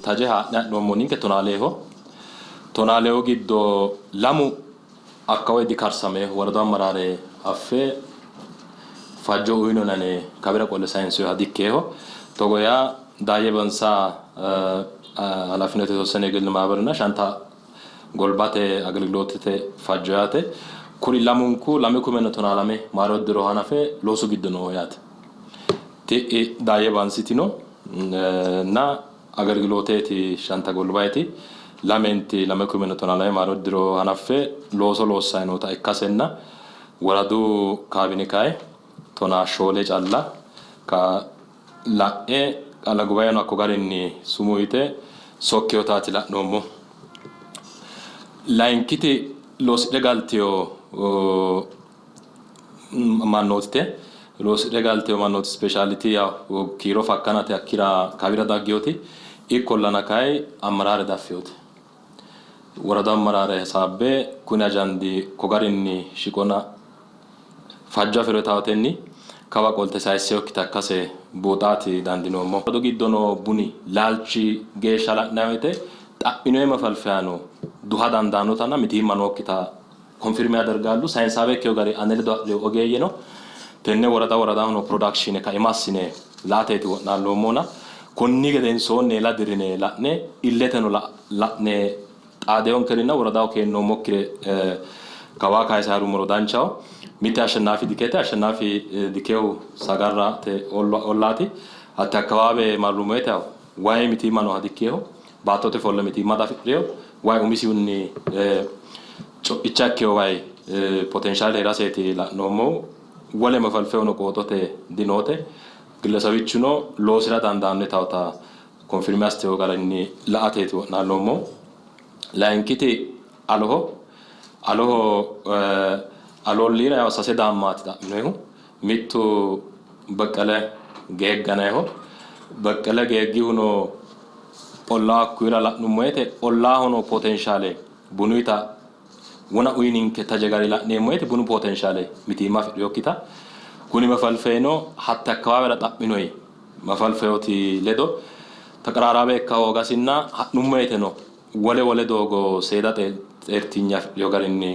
Taje haa'ne ha'noommo ninke 12ho. 12 giddo lamu akkawawe dikarsameho, woradu ammaraare affe fajjo uyinona yine kawira qolle sayinsoyiha dikkeeho. Togo yaa Daayye Bansa ኃላፊነቱ የተወሰነ የግል ማህበርና ሻንታ ጎልባቴ አገልግሎትete fajjo yaate. Kuri lamunku 2012 maaro diro hanafe loosu giddo nooho yaate. Ti'i Daayye Bansitino na agelgilooteti Shanta Golbayeti lamenti 2012 maaro diro hanaffe looso loossanni noota ikkasenna woradu kaabine kayi 14 calla ka la'e qaala gubayeno hakko garinni sumuu yite sokkeyotaati la'noommo. Layinkiti loosidhe galtiyo mannootite. Loosidhe galtiyo mannooti speciality yaw kiiro fakkanate hakkira kawira daggeyoti. Ikkollana kayi ammaraare daffeyote. Woradu ammaraare hasaabbe kuni ajandi ko garinni shiqona fajjo afi'ro yitaatenni kawa qolte sayisseyokkita ikkase buuxaati dandiinoommo. Woradu giddo noo buni laalchi geeshsha la'nanni woyte xa'minoyi mafalfeyano duha dandaannotanna mitiimma nookkita konfirme adergaallu. Sayinsaawe ikkeyo gari ane ledo hadhino ogeeyyeno tenne worada woradaho noo production kaima assine la''ateeti wo'naalloommona konni gedensoonni eela dirrine la'ne illeteno la'ne xaadeyonkerinna woradaho keennoommokkire kawaa kayisa harummoro danchaho. Mitte Ashennaafi Dikete, Ashennaafi Dikehu Sagarrate ollaati. Hatte akkawaawe marrummo woyte wayi mitiimma nooha dikkeho. Baattote folle mitiimma diafidhino. Wayi umisihunni co'icha ikkeho wayi potenshaale hee'raseeti la'noommohu. Wole mafalfehuno qooxote dinoote. Gillesawichuno loosi'ra dandaanno yitawota konfirme assitewo garinni la''ateeti wo'naalloommohu. Layinkiti Aloho. Aloho Aloolliira yawo sase daammaati xa'minoyihu. Mittu Beqqele Geegganayiho. Beqqele Geeggihuno ollaa hakkuyira la'nummo woyte ollaaho noo potenshaale bunuyita wona uyininke taje gari la'neemmo woyte bunu potenshaale mitiimma afidhinokkita kuni mafalfeyino hatte akkawaawera xa'minoyi mafalfeyoti ledo taqaraaraawe ikka hoogasinna ha'nummo woyteno wole wole doogo seeda xeertinye afidhino garinni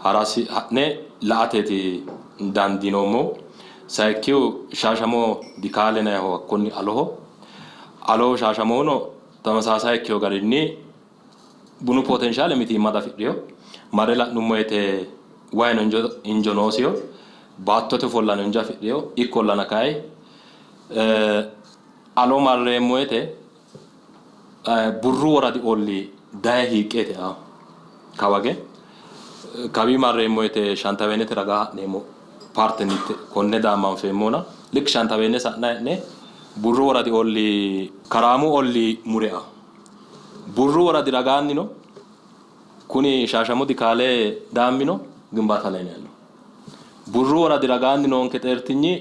harasi ha'ne la''ateeti dandiinoommohu. Sayikkihu Shaashamo Dikaale yinanniho hakkonni Aloho. Aloho Shaashamohuno tamasaasay ikkino garinni bunu potenshaale mitiimma diafidhino. Marre la'nummo woyte wayino injo noosiho, baattote ofollano injo afidhino. Ikkollana kayi Alo marreemmo woyte Burru woradi olli daye hiiqqeete a kawage kawii marreemmo woyte Shantawenete ragaa ha'neemmo parte mitte konne daamma anfeemmona lik Shantawene sa'na e'ne Burru woradi olli Karaamu olli mure a Burru woradi ragaannino kuni Shaashamu Dikaale daammino Gimbaata lay yinanniho. Burru woradi ragaanni noonke xeertinyi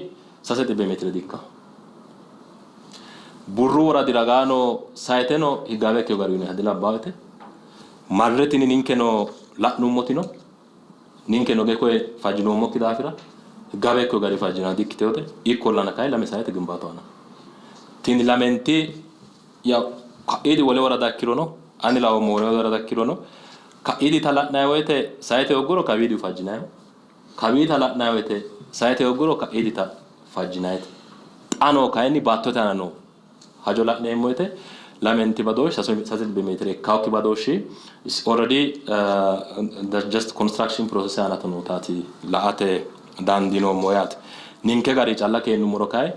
300 meetire di''ikkanno. Burru woradi ragaano sayiteno higgaawe ikkino gari uyinanniha dilabbaete. Marre tini ninkeno la'nummotino ninkeno ge koye fajjinoommokki daafira higgaawe ikkino gari fajjinanniha di''ikkitinote. Ikkollana kayi lame sayite gimbaatu aana no. Tini lamenti yaw ka'iidi wole worada ikkirono ani laoommo wole worada ikkirono ka'iidita la'nanni woyte sayite hoogguro kawiidihu fajjinanniho. Kawiita la'nanni woyte sayite hoogguro ka'iidita fajjinannite. Xa noo kayinni baattote aana noo hajo la'neemmo woyte lamenti badooshshi 300 meetire ikkaokki badooshshi is already just construction process aana nootaati la''ate dandiinoommo yaate. Ninke gari calla keennummoro kayi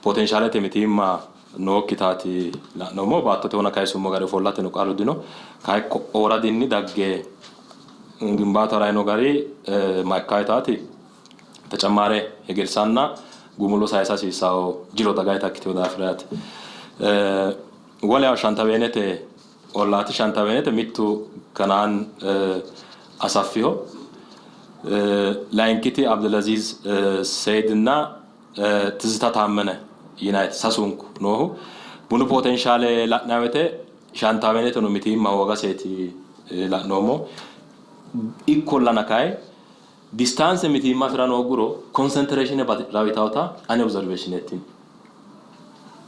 potentialete mitiimma nookkitaati la'noommohu. Baattote wona kayisummo gari ofollateno qarru dino. Kayi ko'o woradinni dagge gimbaatu harayi noo gari ma ikkawo yitaati tecemmare hegersanna gumulo sayisa hasiissawo jiro dagayita ikkitino daafira yaate. Wole Shantaweenete ollaati. Shantaweenete mittu Kanaan Asaffiho. Layinkiti Abdulaziz Seyidinna Tizita Taammene yinanni sasunku noohu. Bunu potenshaale la'nanni woyte Shaantaameneteno mitiimma hoogaseeti la'noommo. Ikkollana kayi distaanse mitiimma afi'ra hoogguro konsentireshine bati'ra uyitawota ane obzerveeshineeti.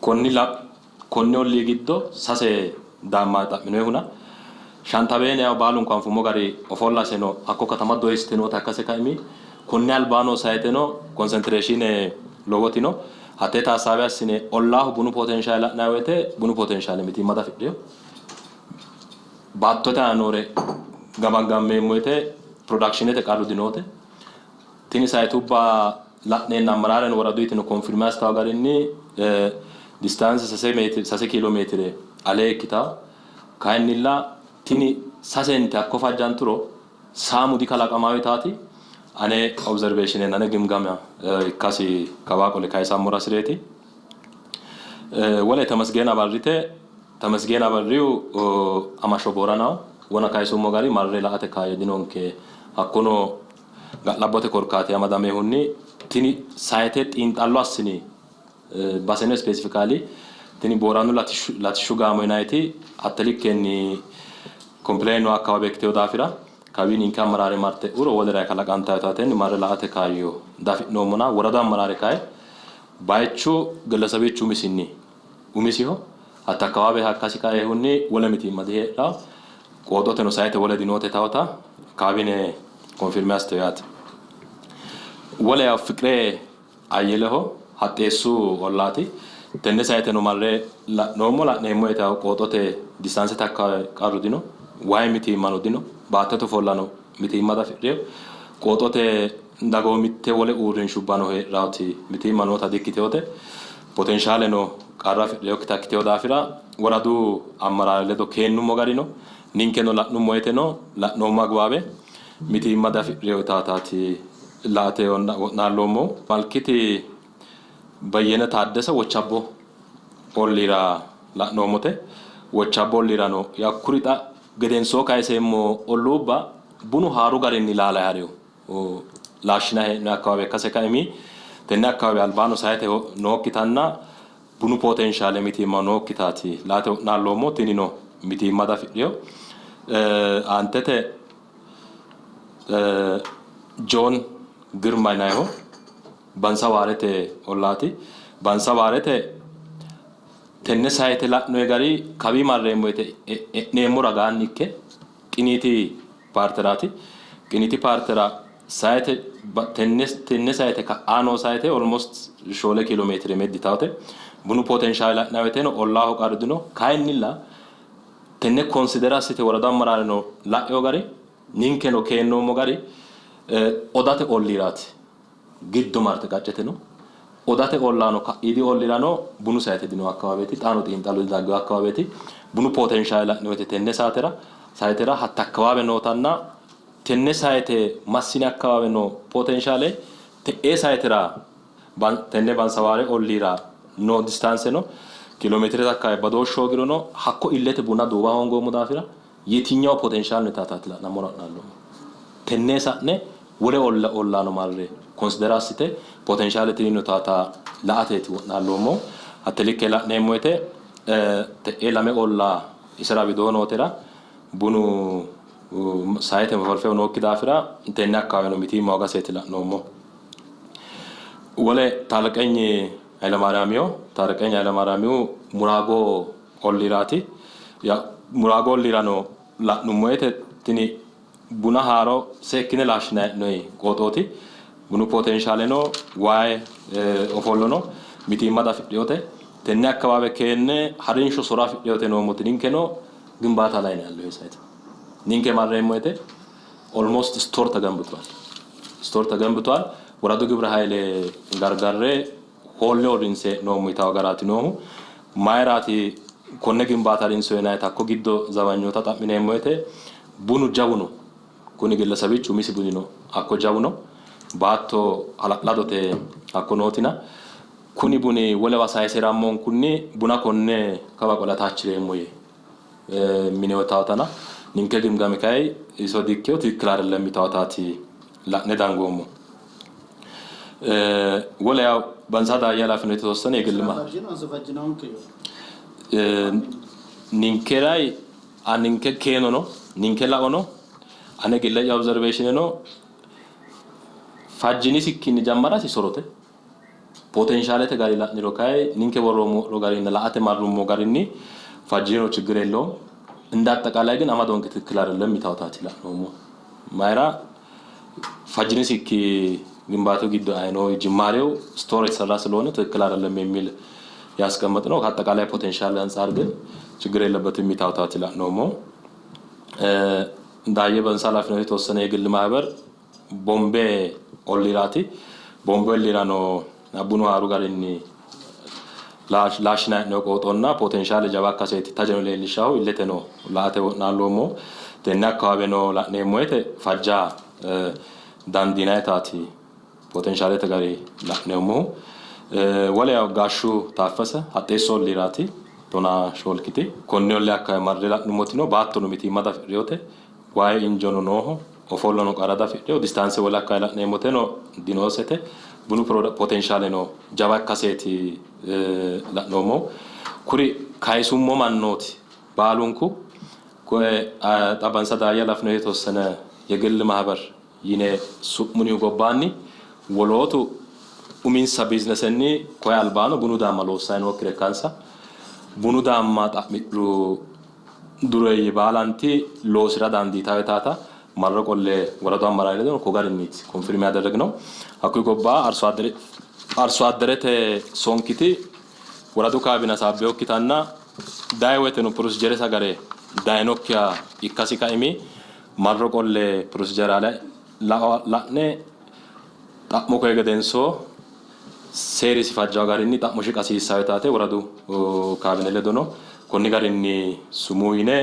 Konni Konni ollii giddo sase daamma xa'minoyihuna Shantabeene yawo baalunku anfummo gari ofollaseno hakko katama doyissite noota ikkase kaimi konni albaa noo sayiteno konsentireshine lowoti no. Hattee taassaawe assine ollaaho bunu potenshaale la'nanni woyte bunu potenshaale mitiimma dafidhino. Baattote aana noore gamaggammeemmo woyte pirodakshinete qarru dinoote. Tini sayitubba la'neenna ammaraareno woradu yitino konfirme assitawo garinni distaanse sase kiilo meetire alee ikkitawo. Kayinnilla tini sasenti hakko fajjanturo saamu dikalaqamawo yitaati ane observation ane gimgama ikkasi kawaa qole kayisammora hasireeti. Wole Temesgeen Abarrite, Temesgeen Abarrihu Amasho Booranaho wona kayisummo gari marre la''ate kaayyo dinonke. Hakkono ga'labbote korkaati amadamehunni tini sayite xiinxallo assini baseno ispeesifikaali tini Booranu latishshu gaamo yinanniti hatte likkenni kompileeni noo akkawawe ikkitino daafira kawii ninke ammaraare marte e'uro wolera kalaqantanno yitatenni marre la''ate kaayyo diafi'noommona woradu ammaraare kayi Bayichu gillesebichu umisinni umisiho. Hatte akkawaawe hakkasi kaehunni wole mitiimma diheedhanno. Qooxoteno sayite wole dinoote tawota kaabine konfirme assitino yaate. Wole yaw Fiqre Ayyeleho haxxeessu ollaati. Tenne sayiteno marre la'noommo. La'neemmo woyte yaw qooxote distaansete akkawaawe qarru dino. Wayi mitiimmano dino. Baattote ofollano mitiimma diafidhino. Qooxote Dagoomitte wole uurrinshubbano heedhanoti mitiimma noota dikkitinote. Potenshaaleno qarra afidhinokkita ikkitino daafira woradu ammaraare ledo keennummo garino ninkeno la'nummo woyteno la'noommo agwaawe mitiimma diafidhino yitaataati la''ate wo'naalloommohu. Malkiti Beyyene Taaddese Wochabbo olliira la'noommote. Wochabbo olliirano yakkuri xa gedensoo kayiseemmo olluubba bunu haaru garinni laalayi harino. Laashshinanni hee'noonni akkawaawe ikkase kaimi tenne akkawaawe albaanno sayte nookkitanna bunu potenshaale mitiimma nookkitaati laate wo'naalloommo. Tinino mitiimma dafidhino. Aantete Joon Girma yinanniho Bansawaarete ollaati. Bansawaarete tenne sayte la'noyi gari kawii marreemmo woyte e'neemmo ragaanni ikke Qiniiti paarteraati. Qiniiti paartera sayte tenne tenne sayte ka'aa noo sayte almost 4 kiilo meetire meddi yitawote. Bunu potenshaale la'nanni woyteno ollaaho qarru dino. Kayinnilla tenne konsidera assite woradu ammaraareno la'ino gari ninkeno keennoommo gari odate olliiraati. Giddo marte qaccete no. Odate ollaano ka'iidi ollirano bunu sayte dino akkawaaweeti. Xaano xiinxallo didaggino akkawaaweeti. Bunu potenshaale la'ni woyte tenne saatera saytera hatte akkawaawe nootanna tenne sayte massine akkawaawe noo potenshaale te'ee saytera tenne Bansawaare olliira noo distaanseno kiiloomeetirete akkawaawe badooshshu hoogirono hakko illete buna duuwa hoongoommo daafira Yetinyaw potenshaal no yitaataati la'nammora wo'naalloommo. Tenne sa'ne wole olla ollaano marre consider assite potenshaale tini no yitaata la''ateeti wo'naalloommohu. Hatte likke la'neemmo woyte te'ee lame ollaa isera widoo nootera bunu sayite mafarfehu nookki daafira tenne akkawaaweno mitiimma hoogaseeti la'noommohu. Wole Taarreqenyi Hayilemaariyaamiho. Taarreqenyi Hayilemaariyaamihu Muraago olliiraati. Muraago olliirano la'nummo woyte tini buna haaro seekkine laashshinanni hee'noonni qooxooti. Bunu poteenshaaleno wayi ofollono mitiimma diafidhinote. Tenne akkawaawe keenne harinsho soro afidhinote yinoommoti ninkeno gimbaata lay no yalleho. Ninke marreemmo woyte almost store ተገንብቷል store ተገንብቷል። Woradu gibire hayle gargarre hoolle uurrinse hee'noommo yitawo garaati noohu. Mayiraati konne gimbaata harinso yinayita hakko giddo zawanyoota xa'mineemmo woyte bunu jawu no. Kuni gillesebichu umisi buni no hakko jawu no. Baatto hala'ladote hakko nootina kuni buni wolewa sayisi'rammonkunni buna konne kawa qole ataachireemmo yee mineho yitaawotana ninke gimgami kayi iso dikkino tikikkil ayidellem yitaawotaati la'ne dangoommo. Wole yaw Bansa Daayye ኃላፊነት የተወሰነ የግል ninke ላይ ninke keeno no ninke lao no ane gille'ya observation no fajjinisikkinni jammarasi sorote. Potenshalete gari la'niro kay ninke worroommo wodho garinna la''ate marrummo garinni fajjiniro ችግር የለውም። እንደ አጠቃላይ ግን amadonke ትክክል አይደለም yitawtaati la'noommo። Mayra fajjinisikki ግንባቱ giddo eino ጅማሬው store የተሰራ ስለሆነ ትክክል አይደለም የሚል ያስቀመጥ ነው። ከአጠቃላይ potential አንጻር ግን ችግር የለበትም yitawtaati la'noommo። እንዳየ በንሳ ኃላፊነቱ የተወሰነ የግል ማህበር ቦምቤ olliiraati። Bombe olliirano bunu haaru garinni laashshinanni hee'noonni qooxonna potenshaale jawa ikkaseeti tajeno leellishshahu illeteno la''ate wo'naalloommo. Tenne akkawaaweno la'neemmo woyte fajja dandiinayitaati potenshalete gari la'neemmohu. Wole yaw Gaashshu Taaffese Haxxeessu olliiraati 14kiti. Konne ollii hakka marre la'nummotino baattono mitiimma diafidhinote, wayi injono nooho, ofollono qara diafidhino, distance wole hakka la'neemmoteno dinoosete, bunu potenshaleno jawa ikkaseeti la'noommohu. Kuri kayisummo mannooti baalunku koye xa Bansa Daayye ኃላፊነቱ የተወሰነ የግል ማህበር yine su'munihu gobbaanni wolootu uminsa bizinesenni koye albaano bunu daamma loossanni nookkire ikkansa bunu daamma xa'midhu dureeyye baalanti loosira dandiitawo yitaata marro qolle woradu አመራር ledo ko garinniiti confirm ያደረግነው። Hakkuyi gobba አርሶ አደረte sonkiti woradu kaabine hasaabbeokkitanna dayi woyteno procedure agare dayinokkiha ikkasi kaimi marro qolle procedure la'ne xa'mo koye gedenso seerisi fajjawo garinni xa'mo shiqa hasiissawo yitaate woradu kaabine ledono konni garinni sumuu yine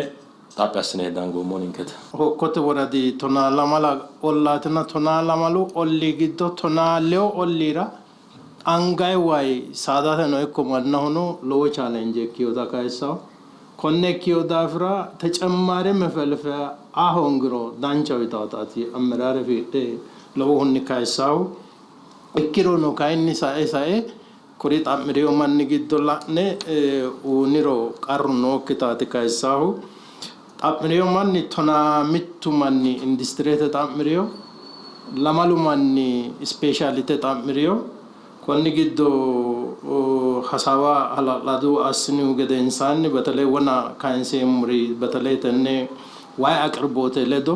xaphi assine dangoommo ninkete. Hookkote woradi 12 ollaatina 12 ollii giddo 12 olliira angayi wayi saadateno ikko mannahono lowo challenge ikkiyota kayissawo. Konne ikkiyo daafira ተጨማሪ መፈልፈያ aa hoongiro danchaho yitawtaati ammeraare fiidhe lowohunni kayissawu. Ikkirono kayinni sae sae kuri xa'miriyo manni giddo la'ne uuniro qarru nookkitaati kayissahu. Xa'miriyo manni 11 manni industirete xa'miriyo, 2 manni speciality xa'miriyo. Konni giddo hasaawa hala'ladu assinihu gedensaanni በተለይ wona kayinseemmori በተለይ tenne wayi aqirbote ledo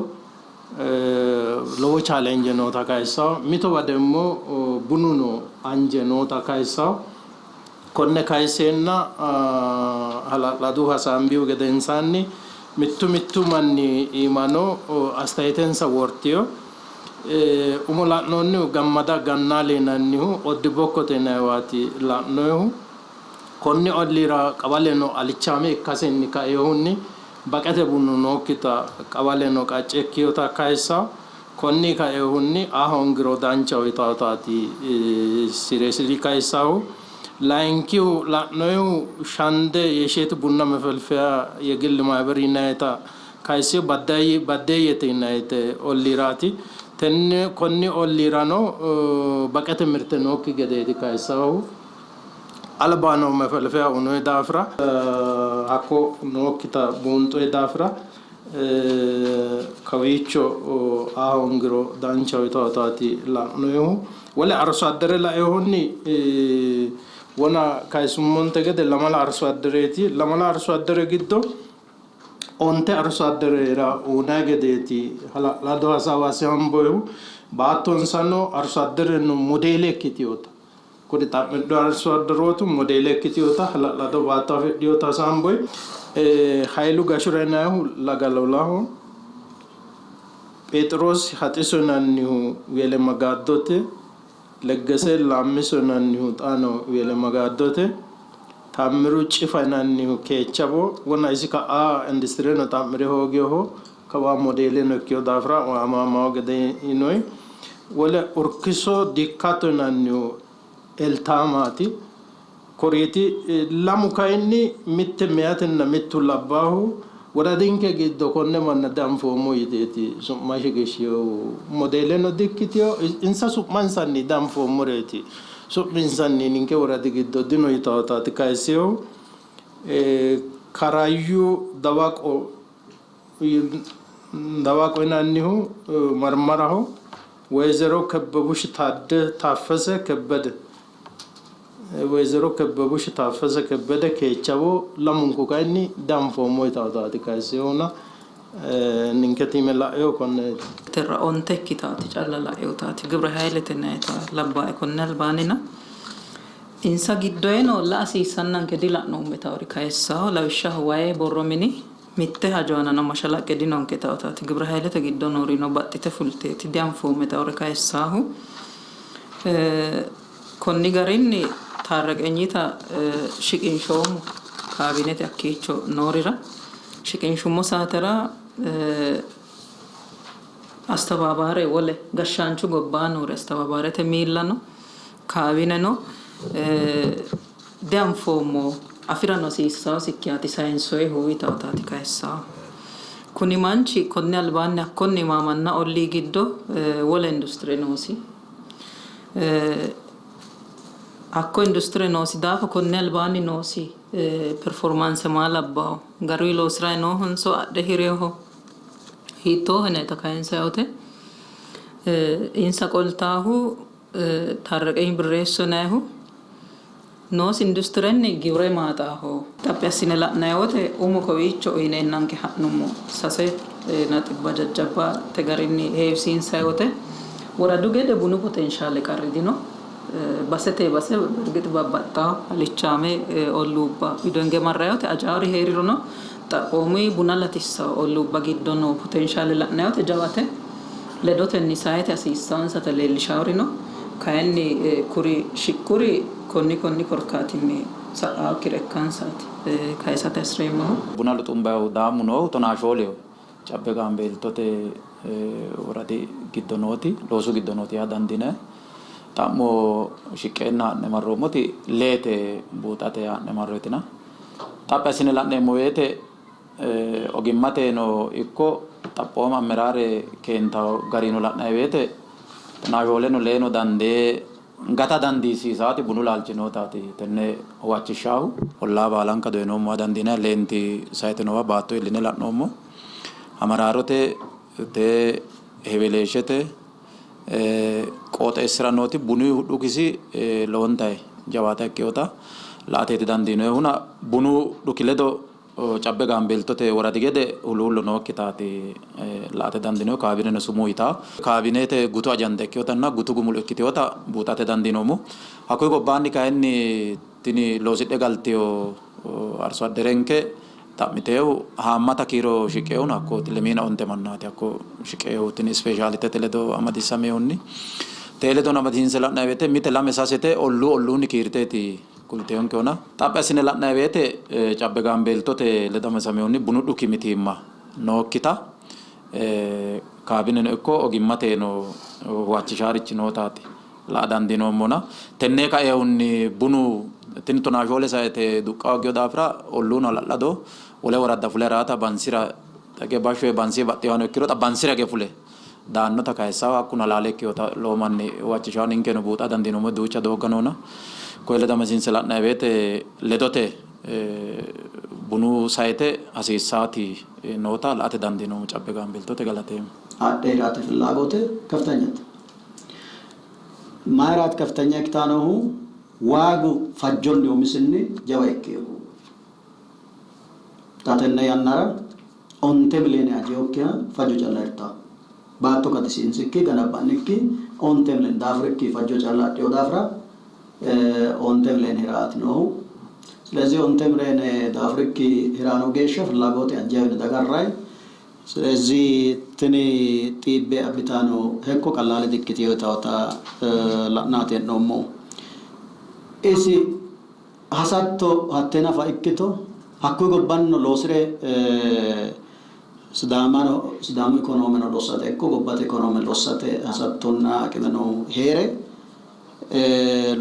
lowo challenge noota kayissawo. Mitowa demmo bununo anje noota kayissawo. Konne kayiseenna hala'ladu hasaambihu gedensaanni mittu mittu manni iimano astayetensa wortiyo. Umo la'noonnihu Gammada Gannaale yinannihu Oddi Bokkote yinanniwaati la'noyihu. Konni olliira qawaleno alichaame ikkasenni kainohunni baqete bunu nookkita qawaleno qacce ikkiyota kayissawo. Konni kainohunni aa hoongiro danchaho yitawtaati siresili kayissahu. Layinkihu la'noyihu Shande የሼት ቡና መፈልፈያ የግል ማህበር yinayita kayisseyo Baddeeyyete yinayite olliiraati. Tenne konni olliirano baqete mirte nookki gedeeti kayissahu. Albano መፈልፈያ unoyi daafira hakko nookkita buunxoyi daafira kawiicho aa hoongiro danchaho yitawtaati la'noyihu. Wole arso addere lainohunni wona kayisummonte gede 2 arso addereeti. 2 arso addere giddo 9 arso adderera uunay gedeeti hala'lado hasaawa asse hamboyihu. Baattonsano arso addereno modeele ikkitiyota kuri xa'midhu arso adderootu modeele ikkitiyota hala'lado baatto afidhiyota hasaamboyi. Hayilu Gashura yinannihu Lagalolaho, Pheexiroos Haxiso yinannihu Welemagaaddote, Leggese Laammiso yinannihu xaano Welemagaaddote, Taammiru Cifa yinannihu Keechabo wona isi ka'a industireno xa'mire hoogiyoho kawa modeeleno ikkiyo daafira waamamawo gede yinoyi. Wole Urkiso Dikkato yinannihu Eltaamaati. Kuriiti 2 kayinni mitte meyatenna mittu labbaahu woradinke giddo konne manna dianfoommo yiteeti su'ma shiqishshiyohu. Modeeleno dikkitiyo insa su'mansanni dianfoommoreeti su'minsanni ninke woradi giddo dino yitawtaati kayisseyohu. Karayyu Dawaqo yinannihu Marmaraho, Weyzero Kebbebush Taaffese Kebbede Weyzero Kebbebush Taaffese Kebbede Keechabo lamunku kayinni dianfoommo yitawotaati kayissinohuna ninke tiime la'ewo konneeti. Terra onte ikkitaati calla la'ewotaati gibra haylete yinayita labbaae konne albaannina insa giddoyino la hasiissannanke dila'noommo yitawori kayissawo. Lawishshaho wayi borro mini mitte hajo aanano mashalaqqe dinonke yitawotaati. Gibra haylete giddo noorino baxxite fulteeti dianfoommo yitawore kayissaahu. Konni garinni Taarraqenyita shiqinshoommo kaabinete hakkiicho noorira shiqinshummo saatera astebaabaare wole gashshaanchu gobbaa noori astebaabaarete miilla no, kaabineno dianfoommo afi'rano hasiissawosikkihaati sayinsoyihu yitawootaati kayissaahu. Kuni manchi konni albaanni hakkonni Maamanna ollii giddo wole industire noosi. Hakko industire noosi daafo konni albaanni noosi performaanse maa labbawo? Garuyi loosiray noohonso adhe hireeho? Hiittooho yinayta kayinsayi wote insa qoltaahu Taarraqeny Birreesso yinayihu noosi industirenni giwire maaxaaho. Xaphi assine la'nanni wote umo kowiicho uyineennanke ha'nummo sase naxibba jajjabbate garinni heewisiinsanni wote woradu gede bunu potenshaale qarri dino. Basete base bergix babbaxxawo alichaame olluubba wido hinge marranni wote ajaawori hee'rirono xaphoomuyi buna latissawo olluubba giddo noo potenshaale la'nanni wote jawate. Ledotenni sayte hasiissansata leellishawori no. Kayinni kuri shiqquri konni konni korkaatinni sa'aakkire ikkansaati kayisate hasi'reemmohu. Buna luxumbayihu daammu noohu tonaa shooleho. Cabbe Gaambeeltote woradi giddo nooti loosu giddo nooti yaa dandiinanni. Xa'mo shiqqeenna haa'ne marroommoti leete buuxate haa'ne marroyitina. Xaphi assine la'neemmo woyte Ogimmateno ikko xaphooma ammeraare keentanno garino la'nanni woyte tonaa shooleno leeno dandee gata dandiissiisaati bunu laalchi nootaati tenne huwachishshaahu. Ollaa baalanka doyinoommo yaa dandiinanni. Leenti sayte noowa baatto iilline la'noommo. Hamaraarote, Heweleeshete qooxeessira nooti bunu dhukisi lowontanni jawaata ikkinota la''ateeti dandiinoonnihuna bunu dhuki ledo Cabbe Gaambeeltote woradi gede huluullo nookkitaati la''ate dandiinoonnihu. Kaabineno sumuu yitanno. Kaabinete gutu ajanda ikkinotanna gutu gumulo ikkitinota buuxate dandiinoommo. Hakkuyi gobbaanni kayinni tini loosidhe galtino arsoadderenke xa'miteehu haammata kiiro shiqeehuna hakko lemiina onte mannaati hakko shiqeehu tini ispeeshaalitete ledo amadisiisamehunni tee ledono amadisiinse la'nanni woyte mite lame sasete olluu olluunni kiirteeti kulteyonkehuna xaphi assine la'nanni woyte Cabbe Gaambeeltote ledo amadisamehunni bunu dhuki mitiimma nookkita kaabineno ikko ogimmateno huwachishaarichi nootaati la'a dandiinoommona tenne kaehunni bunu tini tonaa shoole sayte duqqa hooggino daafira olluuno hala'lado wole woradda fule haraata Bansira xage bashsho Bansi baxxinohano ikkiro xa Bansira hige fule daannota kayissanno. Hakkuno halaale ikkinota lowo manni huwachishanno. Ninkeno buuxa dandiinoommo duucha doogga noona koye ledo amadisiinse la'nanni woyte ledote bunu sayte hasiissaati noota la''ate dandiinoommo. Cabbe Gaambeeltote galateemmo. Adhe hirate fillaagote kafitanyate. Mayiraati kaftanya ikkitanohu? Waagu fajjonni umisinni jawa ikkinohu. Xa tenne yannara onte miliyoone ajinokkiha fajjo calla hirtanno. Baatto gatisiinsikki, ganabba'nikki onte miliyoone daafurikki fajjo calla adhino daafira onte miliyoone hiraati noohu. Silezi onte miliyoone daafurikki hirano geeshsha fillaagote ajjayo yine dagarrayi. Silezi tini xiibbe abbitano hekko qallaale dikkitino yitawota la'naati hee'noommohu. Isi hasatto hatte nafa ikkito hakkuyi gobbannino loosi're Sidaamano Sidaamu ikonoomeno lossate ikko gobbate ikonoome lossate hasattonna aqime noohu hee're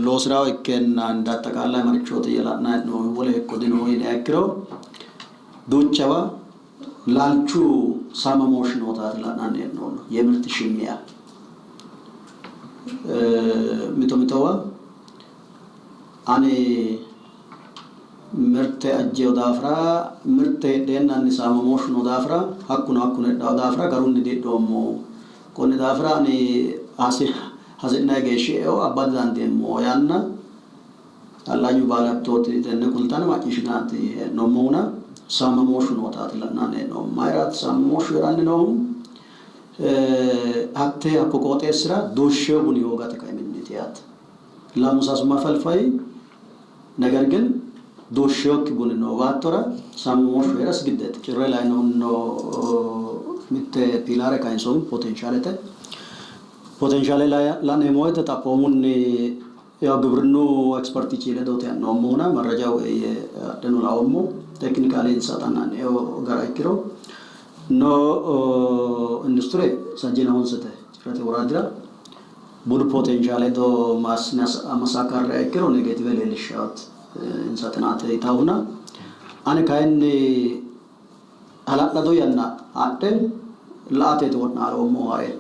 loosi'rawo ikkeenna indaxxaqaallayi marichooti yee la'nayi hee'noommohu wole hekko dino yiniha ikkiro duuchawa laalchu saamamooshshi nootaati la'nanni hee'noommo. Yemirt shimmiya mito mitowa ani mirte ajjeyo daafira mirte heedheennanni saamamooshshu noo daafira hakkuno hakkuno hedhawo daafira garunni dihidhoommo. Konni daafira ani hasi'nanni geeshshi eo abba didandeemmo yaanna Hallanyu baalattooti tenne kultanna macciishshinaati hee'noommohuna saamamooshshu nootaati la'nanni hee'noommo. Mayiraati saamamooshshu hee'ranni noohu? Hatte hakko qooxeessira duushsheyo buni hoogate kaiminniiti yaate. Lamu sasu mafalfayi ነገር ግን duushsheyokki buni noo baattora saamamooshshu hee'rasi giddeeti. Cirre lainohunnino mitte pilare kayinsoommo poteenshaalete. Potenshaale la'neemmo woyte xaphoomunni yaw gibrinnu ekspertichi ledooti ha'noommohuna marrajaw eeyye adheno laoommo. Tekinikali insa xanna'neo gara ikkiro no industire sajjina honsete Cirrete woradira bunu potenshaale ledo massakarriha ikkiro negetive leellishshaat insa xinaate yitahuna ani kayinni hala'lado yanna adhe la''ateeti wo'naaloommohu ha're.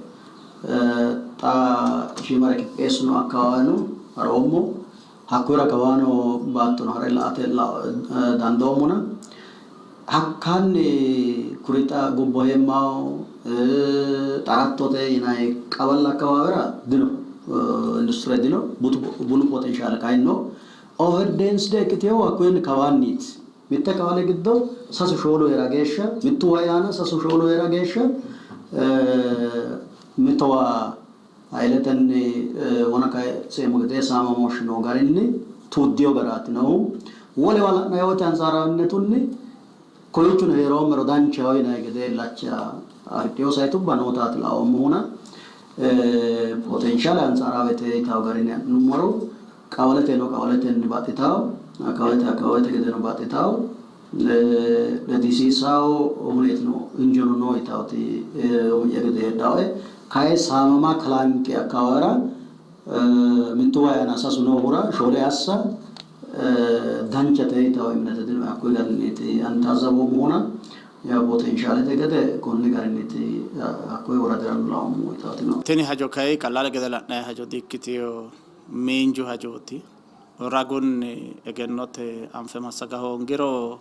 Xa shiimare qixxeessuno akkawaaweno haroommo. Hakkuyira kawaano baattono ha're la''ate dandoommona hakkaanni kuri xa gobbo heemmaho xarattote yinanni qawalla akkawaawera dino, industire dino, bunu potenshaale kayinni no. Overdenside ikkitinohu hakkuyinni kawaanniiti. Mitte qawale giddo sasu shoolu hee'ra geeshsha, mittu wayi aana sasu shoolu hee'ra geeshsha mitowa hayiletenni wona kayinseemmo gede saamamooshshi noo garinni tuuddino garaati noohu. Wolewa la'nanni woyte antsaarawinnetunni kowiichono hee'roommero danchaho yinanni gede illacha afidhino sayitubba nootaati laoommohuna potenshaale antsaarawete yitanno garinni adhinummoro Qawaleteno qawaletenni baxxitawo, akawete akawete gedeno baxxitawo, ledisiisawo huneetino injono noo yitawoti umi'ya gede heedhawoe. Kayi saamama kalanqi akkawaawera mittu wayi aana sasu noohura shoole assa danchate yitawo imnete dinoe. Hakkuyi garinniiti ani taazzaboommohuna yawo poteenshaalete gede konni garinniiti hakkuyi woradirano laoommohu yitawoti nooe. Tini hajo kayi qallaale gede la'nanni hajo di''ikkitino. Miinju hajooti. Ragunni egennote anfe massaga hoongiro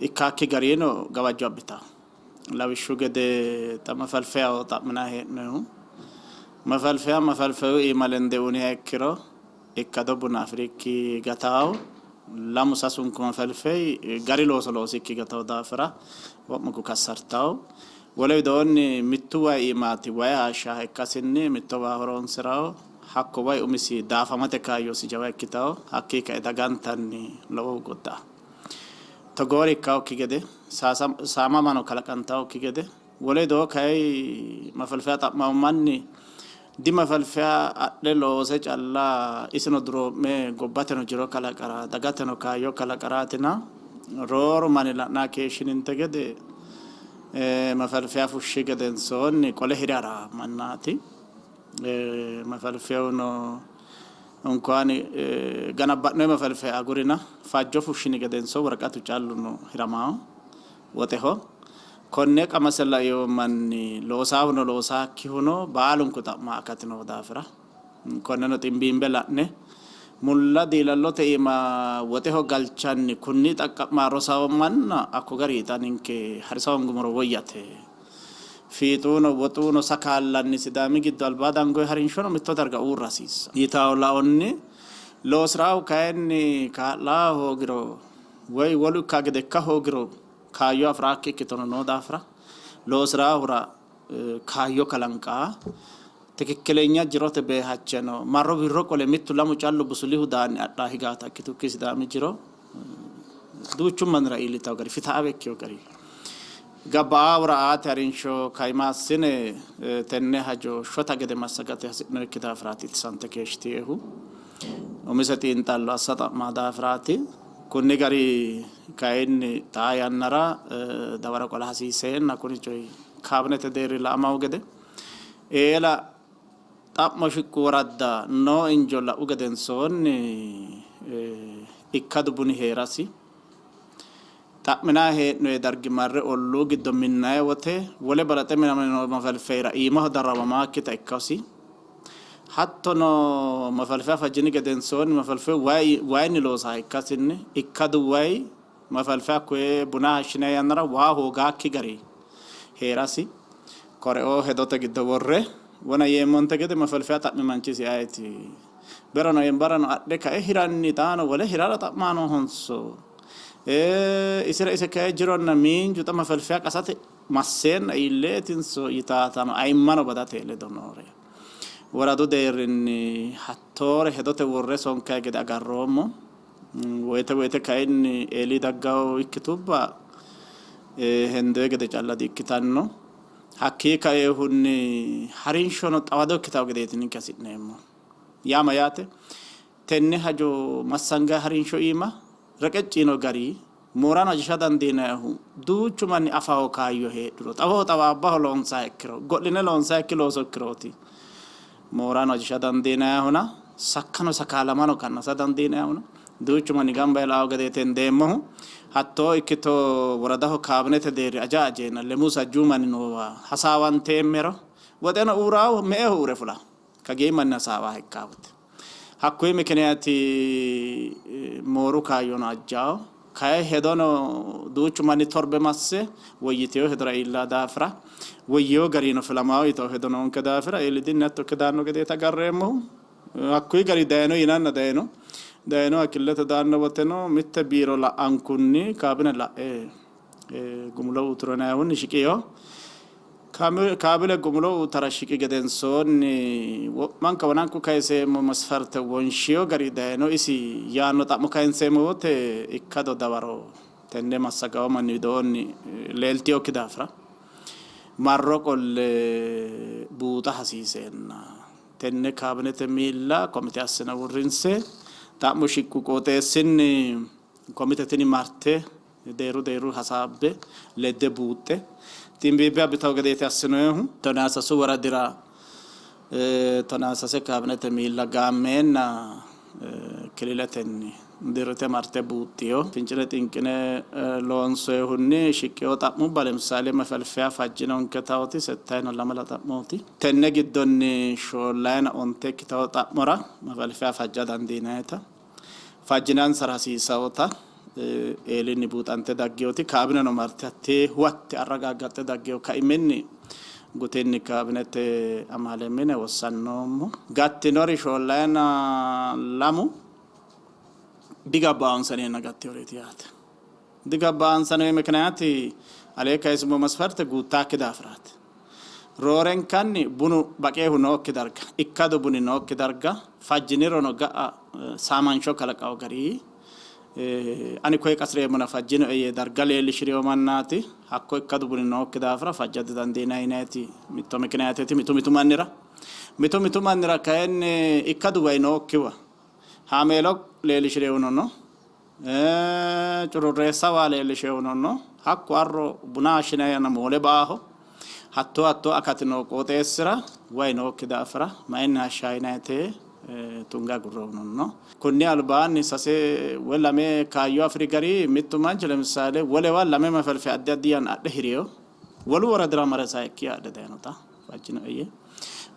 ikkaakki garino gawajjo abbitanno. Lawishshu gede xa mefalfeyaho xa'minanni hee'noonnihu mefalfeya mefalfeyu iima lende uyiniha ikkiro ikkado buna afi'rikki gatanno. Lamu sasunku mefalfeyi gari looso loosikki gatanno daafira wo'munku kassartanno. Wole widoonni mittu way iimaati way haashshaha ikkasinni mitto waa horoonsi'ranno. Hakko way umisi daafamate kaayyosi jawa ikkitanno. Hakkii kae dagantanni lowohu godda''anno. Togoori ikkannokki gede, saamamano kalaqantannokki gede, wole widoo kay mafalfeya xa'manno manni dimafalfeya adhe loose calla isino duroo'me gobbateno jiro kalaqara, dagateno kaayyo kalaqaraatina rooru manni la'nanni keeshshininte gede Mefalfeya fushshi gedensoonni qole hire ha'ra mannaati. Mefalfeyuno unkuwaani ganabba'noyi mefalfeya agurina fajjo fushshini gedenso woraqatu calluno hiramawo woxeho. Konne qamase laino manni loosaahuno loosaakkihuno baalunku xa'ma akati noo daafira Konneno ximbiimbe la'ne mulla diilallote iima woxeho galchanni kunni xaqqa'ma rosawo manna hakko gari xa ninke harisa hoongumoro woyyate. Fiixuno woxuno sakaallanni Sidaami giddo albaa dangoyi harinshono mitto darga uurra hasiissa. Yitawo laonni loosirahu kayinni kaa'la hoogiro woy wolu ikka gede ikka hoogiro kaayyo afi'raakki ikkitono noo daafira loosiraahura kaayyo kalanqa Tikikkilenya jirote beehacheno marro wirro qole mittu lamu callu busulihu daanni adha higaata ikkitukki Sidaami jiro duuchu mannira iillitawo gari fitaawe ikkiyo gari gabbaawura aate harinsho kaima assine tenne hajo shota gede massagate hasi'noyikki daafiraati ittisante keeshshitiehu. Umise xiinxallo assa xa'maa daafiraati. Kunni gari kayinni xaa yannara dawaro qola hasiisseenna kuni coyi kaabinete deerri la''amawo gede Eela xa'mo shiqqu woradda noo injo la'u gedensoonni ikkadu buni hee'rasi, xa'minanni hee'noyi dargi marre olluu giddo minnanni wote wole balaxe minamino mafalfeira iimaho darrawamaakkita ikkasi, hattono mafalfea fajjini gedensoonni mafalfeu wayinni loosaha ikkasinni ikkadu wayi mafalfea koye buna hashshinanni yannara waa hoogaakki gari hee'rasi koreoo hedote giddo worre wona yeemmonte gede mafalfea xa'mi manchi isi ayeti? Berono eembarano adhe kae hiranni xaano wole hirara xa'maa noohonso isira ise kae jironna miinju xa mafelfeya qasate masseenna iilleetinso yitaatano ayimmano badate ledo noore woradu deerrinni hattoore hedote worre sonkayi gede agarroommo. Woyte woyte kayinni eeli daggawo ikkitubba hendoyi gede calla di-ikkitanno. Hakkii kaeehunni harinshono xawado ikkitawo gedeeti ninke hasi'neemmo. Yaa mayaate? Tenne hajo massangayi harinsho iima reqecci yino gari moorano ajisha dandiinannihu duuchu manni afawo kaayyo heedhuro, xawoho xawaabbaho loonsayiha ikkiro, go'line loonsayikki looso ikkirooti moorano ajisha dandiinannihuna, sakkano sakaalamano kannasa dandiinannihuna, duuchu manni gamba yee la''awo gedeeti hendeemmohu. Hattoo ikkito woradaho kaabinete deerri aja ajeenna lemuu sajjuu manni noowa hasaawanteemmero woxeno uuraahu me''eho uure fulawo? Kageyi manni hasaawaha ikkawote. Hakkuyi mikiniyaati mooru kaayyono ajjawo. Kayi hedono duuchu manni torbe masse woyyitewo hedora iillaa daafira woyyewo garino filamawo yitawo hedo noonke daafira eelidinni hatto ikke daanno gedeeti agarreemmohu. Hakkuyi gari dayino yinanna dayino. Dayinoha killete daanno woteno mitte biiro la'ankunni kaabine la'e gumulo uuturo yinayihunni shiqiyo. Kaabile gumulo uutara shiqi gedensoonni wo'manka wonanku kayiseemmo masfarte wonshiyo gari dayino isi yaanno xa'mo kayinseemmo wote ikkado dawaro tenne massagawo manni widoonni leeltinokki daafira marro qolle buuxa hasiiseenna tenne kaabinete miilla komite assine uurrinse xa'mo shiqqu qooxeessinni komite tini marte deerru deerru hasaabbe ledde buuxxe ximbiibbe abbitawo gedeeti assinoyihu. Tonaa sasu woradira tonaa sase kaabinete miilla gaammeenna kililetenni dirrite marte buuxxino. Fincine xinqine loonsoyihunni shiqqino xa'mubba lemissale mefelfeya fajjinonke tawoti settayina lamala xa'mooti. Tenne giddonni shoollayina onte ikkitawo xa'mora mefelfeya fajja dandiinayita fajjinansara hasiisawota eelinni buuxante dagginoti kaabineno marte hattee huwatte arragaaggaxxe daggino kaiminni gutinni kaabinete amaale mine wossannoommo. Gattinori shoollayina lamu digabbaonsaneenna gattinoreeti yaate. Digabbaansanee mikiniyaati alee kayisummo masfarte guuttaakki daafiraati. Roorenkanni bunu baqeehu nookki darga, ikkadu buni nookki darga fajjinirono ga'a saamansho kalaqawo gari ani koye qasireemmona fajjinoe yee darga leellishi'rino mannaati. Hakko ikkadu buni nookki daafira fajja didandiinanni yinanniiti mitto mikiniyaateeti mitu mitu mannira. Mitu mitu mannira kayinni ikkadu way nookkiwa haameelo leellishi'rinohuno no. Cururreessa waa leellishi'rinohuno no. Hakku arro buna hayishshinanni yanna moole ba''aho. Hattoo hattoo akati noo qooxeessira way nookki daafira mayinni hashsha yinannite tunge agurrohuno no. Konni albaanni sase woy lame kaayyo afi'ri gari mittu manchi lemisaale wolewa lame mefelfe addi addi yanna adhe hirino. Wolu woradira mare sayikkiha adhe dayinota fajjinoe yee.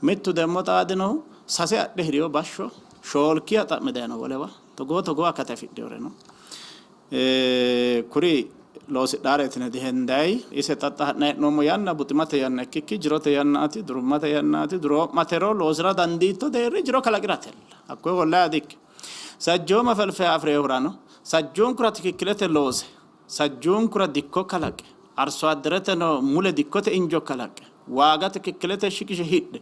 Mittu demmo xaadinohu sase adhe hirino bashsho shoolkiha xa'me dayino wolewa. Togoo togoo akata afidhinore no. Kuri loosidhaareeti yine dihendayi. Ise xa xa ha'nanni hee'noommo yanna buximate yanna ikkikki jirote yannaati, durummate yannaati. Duroo'matero loosi'ra dandiitto deerri jiro kalaqi'ratella. Hakkoye hollayi dikkino. Sajjooma felfeha afi'rinohurano sajjuunkura tikikkilete loose, sajjuunkura dikko kalaqe, arsoaddereteno mule dikkote injo kalaqe, waaga tikikkilete shiqishe hidhe,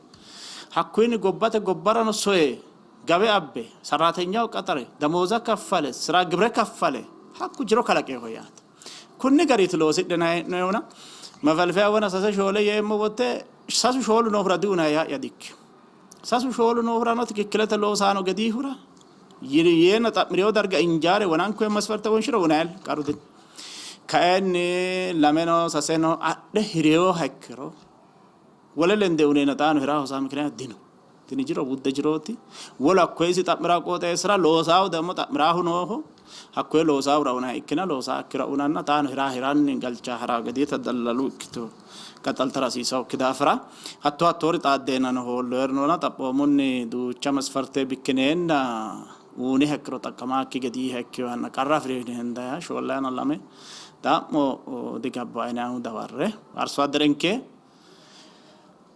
hakkuyinni gobbate gobbarano soye gawe abbe, sarraatenyaho qaxare, damooza kaffale, sira gibire kaffale, hakku jiro kalaqeho yaate. Kunni gariiti loosidhinanni hee'noyihuna mefelfeya wona sase shoole yeemmo wote sasu shoolu noohura diuyinanni yaa'ya dikkino. Sasu shoolu noohurano tikikkilete loosaano gediihura yeenna xa'mi'rino darga injaare wonankoye masfarte wonshiro wonayil qarru dino. Kayinni lameno saseno adhe hirinoha ikkiro wole lende uyineenna xaano hira hosaa mikiniyaati dino. Tini jiro wudde jirooti. Wolu hakkoye isi xa'mi'ra qooxeessira loosaahu ደግሞ xa'miraahu nooho. Hakkoye loosaahura uyinanni ikkina loosaakkira uyinanna xaano hira hiranni galcha hara gediita dallalu ikkito qaxxaltara hasiisannokki daafira hatto hattoori xaaddeennano hoolloyeri noona xaphoomunni duucha masfarte bikkineenna uyiniha ikkiro xaqqamaakki gediiha ikkinohanna qarra afi'rino yine hendayiha shoollayina lame xa'mo digabbawo yinannihu dawarre. Arso adderenke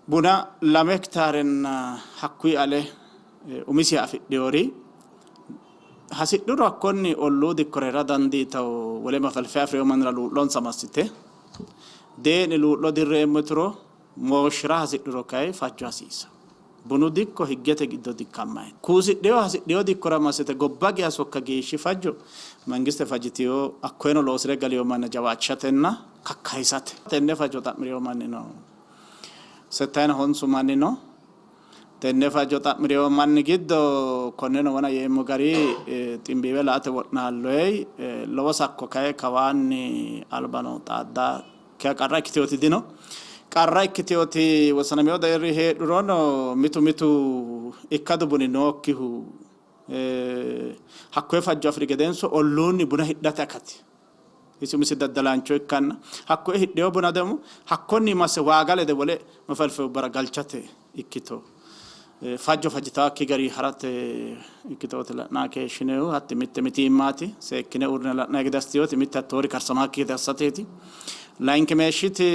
Buna lame hektaarenna hakkuyi ale Umisiha afidhinori hasidhuro hakkonni olluu dikkora hira dandiitawo, wole mafalfeya afi'reyo mannira luu'lonsa massite dee'ni luu'lo dirreemmo yituro mooshshira hasidhuro kay fajjo hasiisa. Bunu dikko higgete giddo dikkammayi. Kuusidheyo hasidheyo dikkora massite gobba geya sokka geeshshi fajjo mangiste fajjitiyo hakkoyeno loosire galiyo manna jawaachishatenna kakkayisate. Tenne fajjo xa'mi'riyo manni no. Settayina honsu manni no. Tenne fajjo xa'mi'rino manni giddo konneno wona yeemmo gari ximbiiwe la''ate wo'naalloyi. Lowo sakko kayi kawaanni albano xaaddakkiha qarra ikkitinoti dino. Qarra ikkitinoti wossanamino deerri heedhurono mitu mitu ikkadu buni nookkihu hakkoye fajjo afi'ri gedenso olluunni buna hidhate akati Isi umisi daddalaancho ikkanna hakkoye hidhino buna demo hakkonni masse waaga lede wole mafalfeubbara galchate ikkito fajjo fajjitaakki gari harate ikkitooti la'nanni keeshshinoyihu. Hatti mitte mitiimmaati. Seekkine uurrine la'nanni gede assitinoti mitte hattoori karsamaakki gede assateeti. Layinkimeeshshiti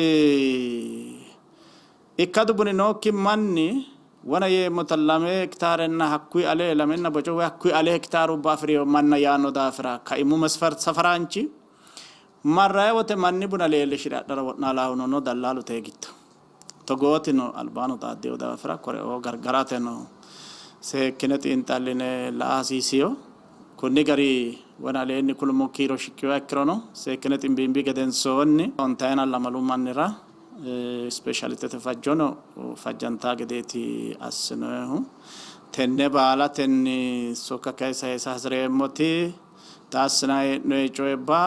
Ikkadu buni nookki manni wona yeemmota lame hektaarenna hakkuyi ale lamenna boco woy hakkuyi ale hektaarubba afi'rino manna yaanno daafira kaimu mesfert safaraanchi marrayi wote manni buna leellishi're adhara wo'naalaahuno no dallaalu tee giddo. Togootino albaano xaaddino daafira koreoo gargarateno seekkine xiinxalline la'a hasiisino. Konni gari wona aleenni kulummo kiiro shiqqinoha ikkirono seekkine ximbiimbi gedensoonni ontayina lamalu mannira Ispeeshaalitete fajjono fajjantaa gedeeti assinoyihu. Tenne baalatenni sokka kayi sayisa hasireemmoti xa assinanni hee'noyi coyibba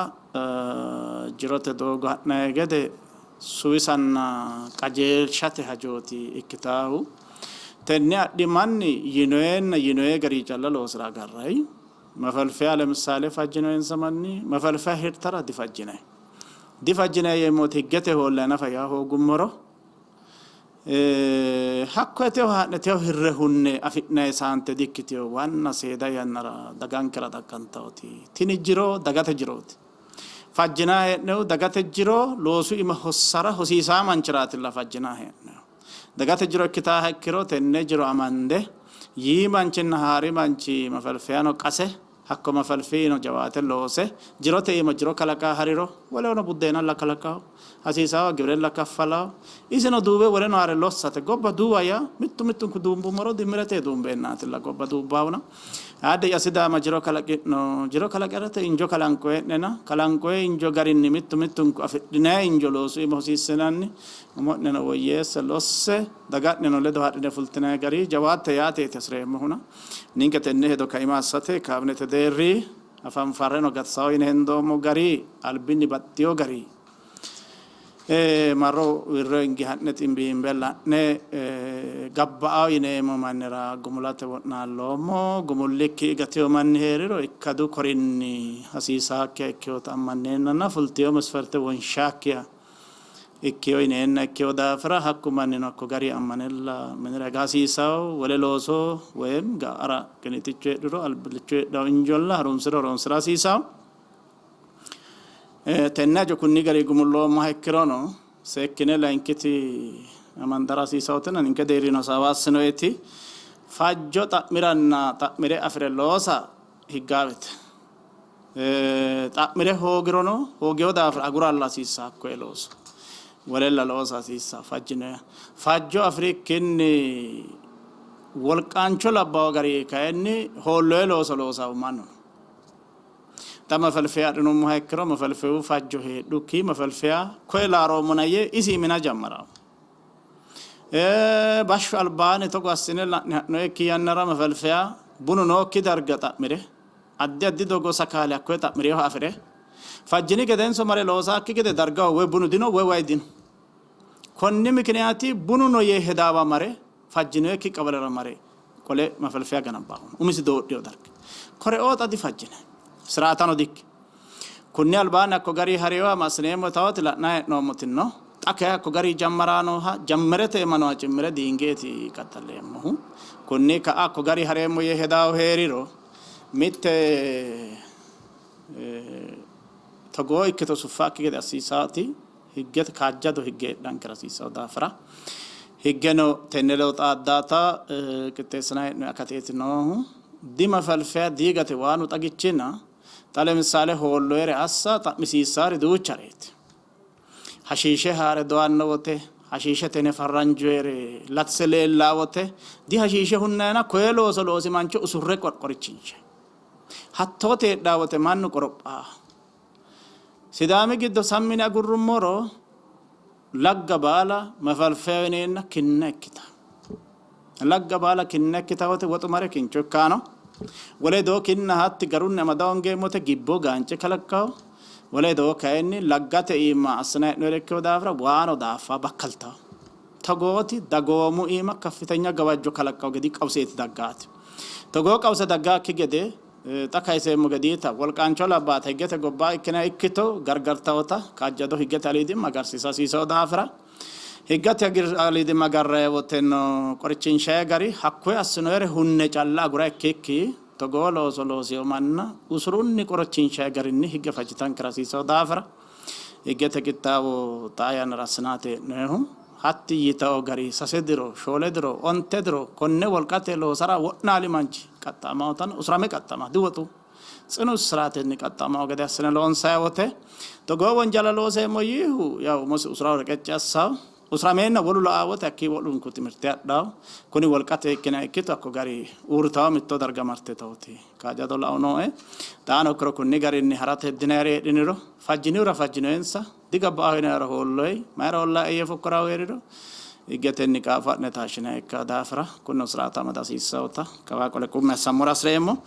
jirote doogo ha'nanni gede suwisanna qajeelshate hajooti ikkitaahu. Tenne adhi manni yinoyenna yinoye garii calla loosira agarranni. Mefalfeya lemissale fajjinoyinsa manni mefalfeya hirtara difajjinanni. Difajjinanni yeemmoti higgete hoollayi nafa yaa hoogummoro, hakkoye techo haa'ne techo hirre hunne afi'nanni saante dikkitino. Wanna seeda yannara dagankera xaqqantaoti tini jiro dagate jirooti. Fajjinanni hee'noyihu dagate jiro loosu iima hossara hosiisaa manchiraatilla fajjinanni hee'noyihu. Dagate jiro ikkitaaha ikkiro tenne jiro amande yii manchinna haari manchi mafalfeyano qase Hakko mafalfino jawaate loose jirote iima jiro kalaqa hariro wolehono buddeenalla kalaqaho, hasiisaawa giwirella kaffalaho, isino duuwe woleno haare lossate. Gobba duuwa yaa mittu mittunku duumbummoro dimmirete duumbeennaatilla gobba duubbaahuna. Aadde'ya Sidaama jiro kalaqi'no, jiro kalaqi'rate injo kalanqoye'nena, kalanqoye injo garinni mittu mittunku afidhinanni injo loosu iima hosiissinanni umo'neno woyyeesse losse daga'neno ledo hadhine fultinanni gari jawaatte yaateeti hasireemmohuna. Ninke tenne hedo kaima assate kaabinete deerri hafanfarreno gatisawo yine hendoommo gari albinni baxxino gari marro wirro hinge ha'ne ximbiimbe la'ne gabba'awo yineemmo mannira gumulate wo'naalloommo. Gumullikki gatino manni hee'riro ikkadu korinni hasiisaakkiha ikkinota ammanneennanna fultino mesferte wonshaakkiha Ikkiyo yineenna ikkiyo daafira hakku mannino hakko gari ammanella minira higa hasiisawo. Wole looso woyim ga'ara qiniiticho heedhuro albillicho heedhawo injolla harunsire horonsira hasiisawo. Tenne hajo kunni gari gumulloommoha ikkirono seekkine layinkiti amandara hasiisawotina ninke deerrino hasaawa assinoyeti fajjo xa'miranna xa'mire afire loosa higgaawete. Xa'mire hoogirono hoogino daafira aguralla hasiissa hakkoye looso. Wolella loosa hasiissa fajjinoha. Fajjo afi'rikkinni wolqaancho labbawo gari kayinni hoolloye looso loosahu mannu no. Xa Mefelfeya adhinummoha ikkiro Mefelfeyu fajjo heedhukki Mefelfeya koye laaroommona yee isi mina jammaraawo. Bashsho albaanni togo assine la'ne ha'noyekki yannara Mefelfeya bunu nookki darga xa'mire Addi addi doogo sakaale hakkoye xa'mi'rinoha afi're fajjini gedenso mare loosaakki gede dargaho woy bunu dino woy way dino. Konni mikiniyaati bunu no yee hedaawa mare fajjinoyekki qawalera mare qole mafelfeya ganabbaahuna umisi doodhino darga. Koreoo xa difajjinanni. Siraatano dikki. Kunni albaanni hakko gari hariwa massineemmo yitaoti la'nanni hee'noommoti no. Xa kayi hakko gari jammaraa nooha jammerete iima nooha cimmire diingeeti qaxxalleemmohu. Kunni ka'a hakko gari hareemmo yee hedaahu hee'riro Mitte togoo ikkito suffakki gede assiisaati higgete kaajjado higge heedhankera hasiissanno daafira Higgeno tenne ledo xaaddaata qixxeessinanni hee'noonni akateeti noohu. Dimafelfeya diigate waanu xagichina xa lemissale hoolloyere assa xa'misiissaari duuchareeti. Hashiishe haa're dowanno wote, hashiishete yine farranjoyere latise leellaa wote, dihashiishe hunnayina koye looso loosi mancho usurre qorqorichinshe. Hattoote heedhaa wote mannu qorophaa. Sidaami giddo sammi yine agurrummoro lagga baala mefalfeya yineenna kinna ikkita. Lagga baala kinna ikkita wote woxu mare kincho ikkaano. Wole doo kinna hatti garunni amada hoongeemmote gibbo gaance kalaqqawo. Wole doo kayinni laggate iima assinanni hee'noyire ikkino daafira waano daaffa bakkaltawo. Togooti dagoomu iima kaffitenya gawajjo kalaqqawo gedi qawuseeti daggaati. Togoo qawuse daggaakki gede xa kayiseemmo gediita wolqaancho labbaata higgete gobbaa ikkinanni ikkito gargartawota kaajjado higgete aliidimma agarsiisa hasiisawo daafira higgete aliidimma agarranni woteno qorichinshayi gari hakkoye assinoyere hunne calla agura ikkikki togoo looso loosino manna usurunni qorichinshayi garinni higge fajjitankera hasiisawo daafira higgete qixxaawo xaa yannara assinaati hee'noyihu. Hatti yitao gari sase diro, shoole diro, onte diro konne wolqate loosara wo'naali manchi qaxxa'amaotano usurame qaxxa'ama diwoxu. Tsinu issiraatenni qaxxa'amao gede assine loonsayi wote togoo wonjala looseemmo yiihu yaw umosi usuraho reqecci assawo. Usurameenna wolu la'aa wote hakkii wo'lunku timirte adhawo. Kuni wolqate ikkina ikkito hakko gari uurritawo mitto darga marte tooti. Kaajjado lao nooe. Xaano ikkiro kunni garinni harate heddinayiri heedhiniro fajjinihura fajjinoyensa. Digabbaaho yinayira hoolloyi, mayira hollae yee fokkoraho hee'riro higgetenni qaafo adhine taashshinanniha ikkino daafira kunino siraata amada hasiissannota kawaa qole qummi assammora hasi'reemmo.